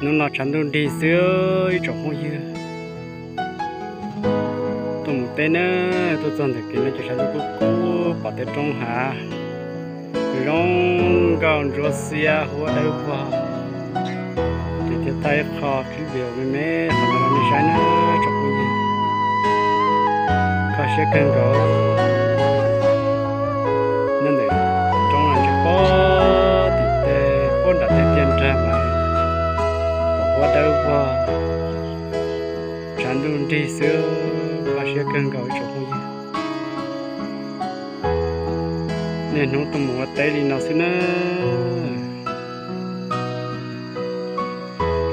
Hnub no tshav ntuj nrig xwb ib tsoom phooj ywg. Tuaj mus teb na, tuaj txog ntawm kev no ces tshav ntuj kub kub, pom tej roob hav zoo nkauj ntsuab xiab huab dawb vog. Ces thiaj thaij ib qho clip video me me qhov no rau nej saib na tsoom phooj ywg. Kho siab kawg nkaus. Nyob ntawm roob no ntshe pob tim tej pob nram tej tiaj nrag mas pom huab dawb vog, tshav ntuj nrig xwb, kho siab kawg nkaus ib tsoom phooj ywg. Niaj hnub tuaj mus ua teb li no xwb na.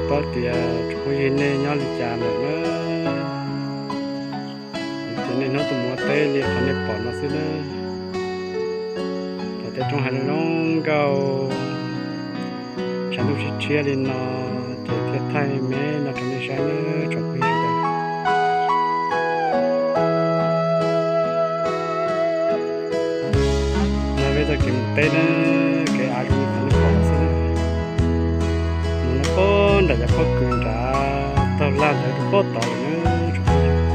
Paub tias tsoom phooj ywg nej nyob li cas lawm na. Ces niaj hnub tuaj mus ua teb li qhov nej pom no xwb na. Pom tej roob hav zoo nkauj, tshav ntuj tshiab tshiab li no, ces thiaj thaij me me no rau nej saib na tsoom phooj ywg sawv daws. No peb txoj kev mus teb na, kev av zoo li qhov nej pom no xwb na. Mus no pob nram cov pob kws nrad taug laj ntawd rau pob tod lawm na tsoom phooj ywg.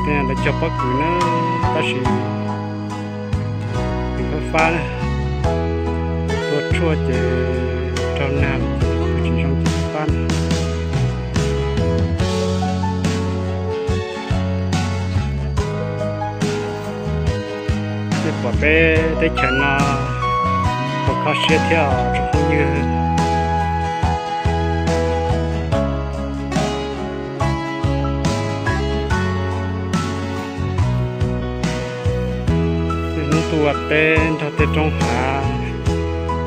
Tej no lawv cog pob kws na, tab sis nws fab fab na, tua tshuaj ces raug nag los tus tsis zoo ces fab na. Nej pom peb teb chaws no puas kho siab thiab os tsoom phooj ywg. Niaj hnub tuaj ua teb nrog tej roob hav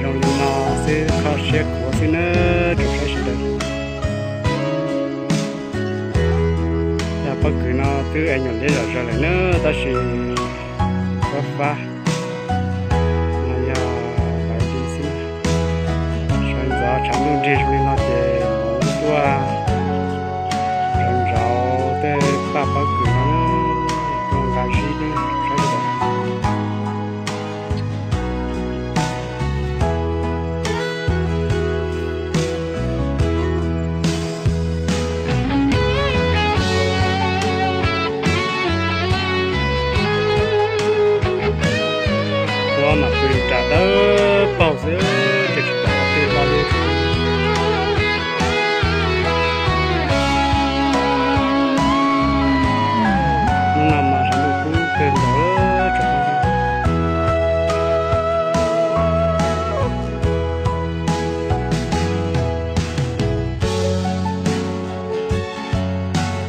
zoo li no xwb kho siab khuav xwb na tsoom saib sawv daws. Cov pob kws no twb es nyuam liab zom zaws lawm na, tab sis fab fab no yog lawv li xwb. Sawv ntxov tshav ntuj nrig zoo li no ces mus tuaj nrauv nrauv tej paj pob kws no, tuaj nqa zib saib. Ua mas pw nram dawb paug xwb ces tsis pom qhov twg los li. Hnub no mas tshav ntuj kub kawg nkaus tsoom phooj ywg.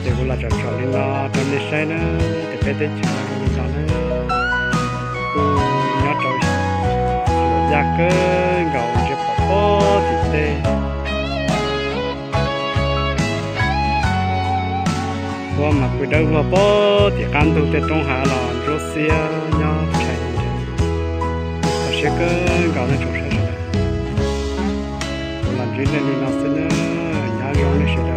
Ces kuv los tsom tsom li no rau nej saib na, ces peb teb chaws no zoo li no na, kuj nyob rau yaj kawg nkaus ntshe pom pob tim tej. Ua mas pw dawb vog pob tim qab ntug tej roob hav los ntsuab xiab nyob tshais ntshe. Kho siab kawg nkaus nej tsoom saib sawv daws. Kuv los ntsib nej li no xwb na, nyob zoo nej sawv